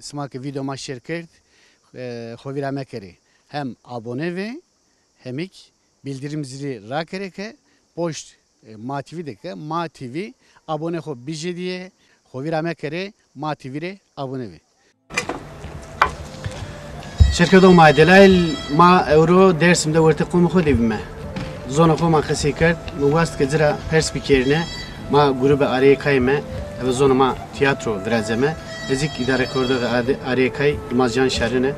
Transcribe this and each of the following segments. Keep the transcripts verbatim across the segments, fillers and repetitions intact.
Sima ke vîdeo ma şêr kerd, e, xo vîra mekerê. Hem abone vê, hemîk bildirim zili rakerê ke poşt, e, Ma T V de ke Ma T V abone xo bijêdîyê, xo vîra mekerê, Ma T V rê abone vê. Şêrkerdox ma Edelail, ma ewro Dêrsim de wertê qomê xo de bîme. Zonê xo ma qesey kerd, mi wast ke ci ra pers bikerîne, ma grûbe Arêkayî me, eve zonê ma tîyatro virazeme. Ez kî îdarekerdoxê Arê-, Arêkayî Yilmaz Can Şarine.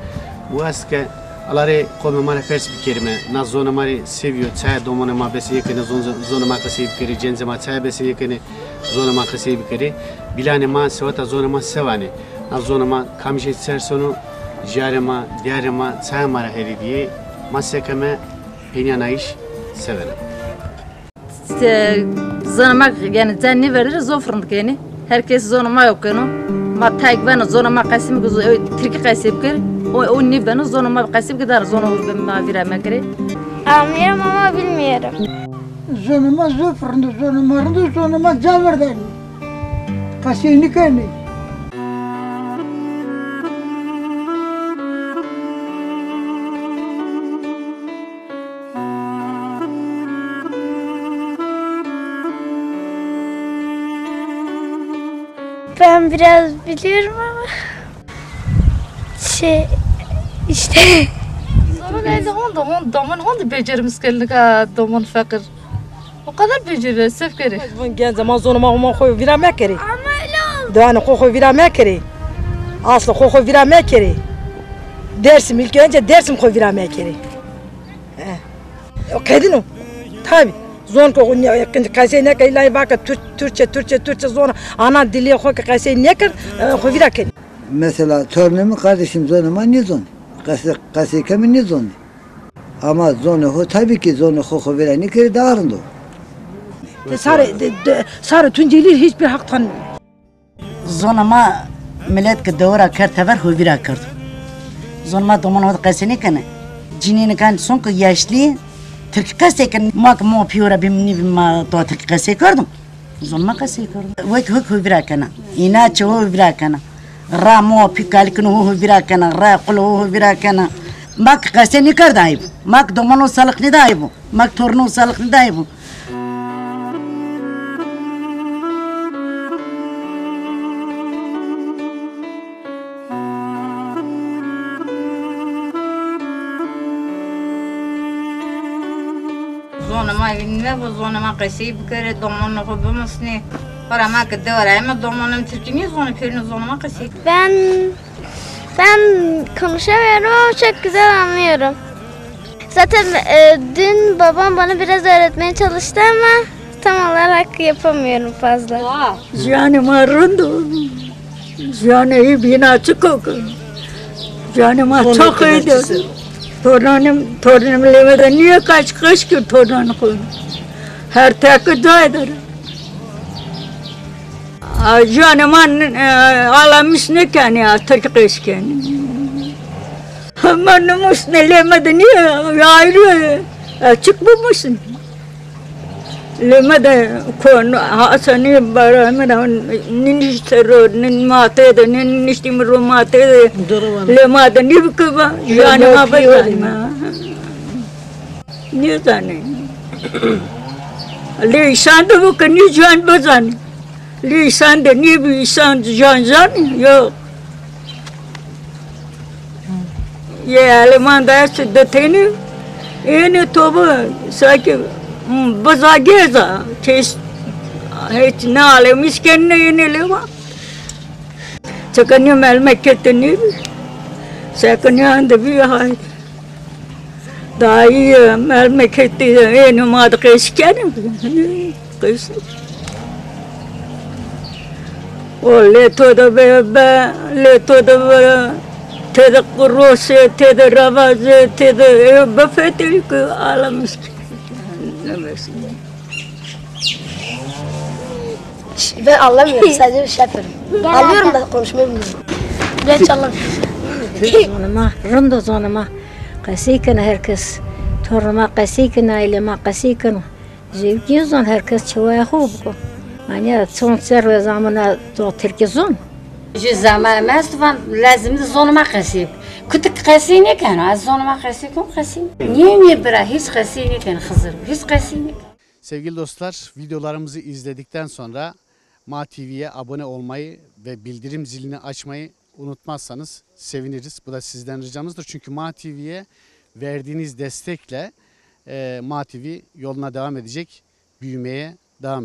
Wast ke alarê qomê ma rê pers bikerîme, na zonê ma rê se bîyo, çaya domonê ma besenêkenê, zon-, zonê ma qesey bikerê, cêncê ma çaya besenêkenê, zonê ma qesey bikerê. Pîlanê ma, seweta zonê ma se vanê? Na zonê ma kamî jê ser sono, jarê ma, dîyarê ma, çaya ma ra herî dîyê, ma se keme, peynîya na îş se bena? Se-, zonê ma, yanî, cen nêverdêne, zof rind kenê. Her kes zonê ma yo keno. Ma tayk beno, zonê ma qesey bike, zo-, tirkî qesey bikerê. O, o nêbeno, zonê ma qesey bike, dana zonê ma vîra mekerê. Anlıyorum ama bilmiyorum. Zonê ma zof rind o, zonê ma rind o, zonê ma ca verdenê. Qesey nêkenê. Ben biraz biliyorum ama şey, işte. Sonra geldi, honda, honda, doman honda becerimiz geldik ha, doman fakir. O kadar beceriyor, sef gerek. Vun genca ma zonê ma, ma xo vîra mekerê. Ama öyle oldu. Dîwanê xo xo vîra mekerê. Aslê xo xo vîra mekerê. Dersim, ilk önce Dersim xo vîra mekerê. Eh. O qedîn o. Tabi. Zon ke qesey neke, îlla vake Türk-, Türkçe, Türkçe, Türkçe zon, ana dilê xo ke qesey nêkerd, e, xo vîra kenê. Mesela tornê mi, kardeşim zonê ma nêzonê. Qesey, qesey keme nêzonê. Ama zonê ho, tabii ki zonê xo xo vîra nêkerê, daha rind o. De sarê, de, de, sarê Tuncelî hiçbir hak tanımıyor. Zonê ma milet ke dewe ra kerd tever ho vîra kerdo. Zonê ma domanê ho de qesey nêkenê. Cinînîkan son ke yaşlî tirkî qesey kenê. Ma ke ma pîyor a bîm nîbîm ma to tirkî qesey kerdo. Zonê ma qesey kerdo. Wek ho ho vîra kena. Înatçî ho vîra kena. Ra ma pî kalikino ho ho vîra kena. Ra qulê ho ho vîra kena. Ma ke qesey nêkerd ayb o. Ma ke domano salix nêda ayb o. Ma ke torno salix nêda ayb o. Zonê ma vînî mebo, zonê ma qesey bikerê, domanê xo bimusnê. Xora ma ke dewe ra eme, domanê mi tirkî nêzonê, pêrîno zonê ma qesey. Ben, ben konuşamıyorum ama çok güzel anlıyorum. Zaten, e, dün babam bana biraz öğretmeye çalıştı ama tam olarak yapamıyorum fazla. Ziwanê ma rind o. Ziwanê î bîna çik o ke. Ziwanê ma çok iyiydi. Tornanım, tornanım lême de nîyo, kaç kaç ki tornanı koy. Her teki daydır. A, ziwanê ma, e, alamis nêkenê ya, tirkî qesey kenê. Ma nimusnê lême de nîyo, ayrı, e, açık bimusnê. Lême de kon, hasanî bara mi ra nînişte ro, nîn ma têde, nîniştî mi ro ma têde. Lê ma de nîbike va, ziwanê ma bizanîme. Nêzanê. Lê îsan de bo ke nî ziwan bizanê. Lê îsan de nîbi, îsan ziwan zanê? Yok. Yê Aleman de esto di tenî, ênê tobe, sanki, hmm, biza gêza, kes hiç ne alamis kenê ne ênê lêwa. Çika nî melmeketî nîbi, seke nî ande bî hay. Dayî, melmeketî ênê ma de qesey kenê. Qesey. O lê to de be, be, lê to de be, têde qurosê, têde ravazê, têde, e, bifetilî ki alamis ki. Ben anlamıyorum, sadece şey yapıyorum. Anlıyorum da konuşmayı bilmiyorum. Ben hiç anlamıyorum. Zonê ma, rind o zonê ma. Qesey kena her kes. Tornê ma qesey kena, aîlê ma qesey keno. Zewkî zon, her kes çewaya xo biko. Anya çond serre zamana to tirkî zon. Jü zama mest van lazım de zonuma qesî. Kutik qesî nêkeno, ez zonuma qesî kom qesî. Niye niye bira hiç qesî nêken Xizir, hiç qesî nêken. Sevgili dostlar, videolarımızı izledikten sonra Ma T V'ye abone olmayı ve bildirim zilini açmayı unutmazsanız seviniriz. Bu da sizden ricamızdır. Çünkü Ma T V'ye verdiğiniz destekle e, Ma T V yoluna devam edecek, büyümeye devam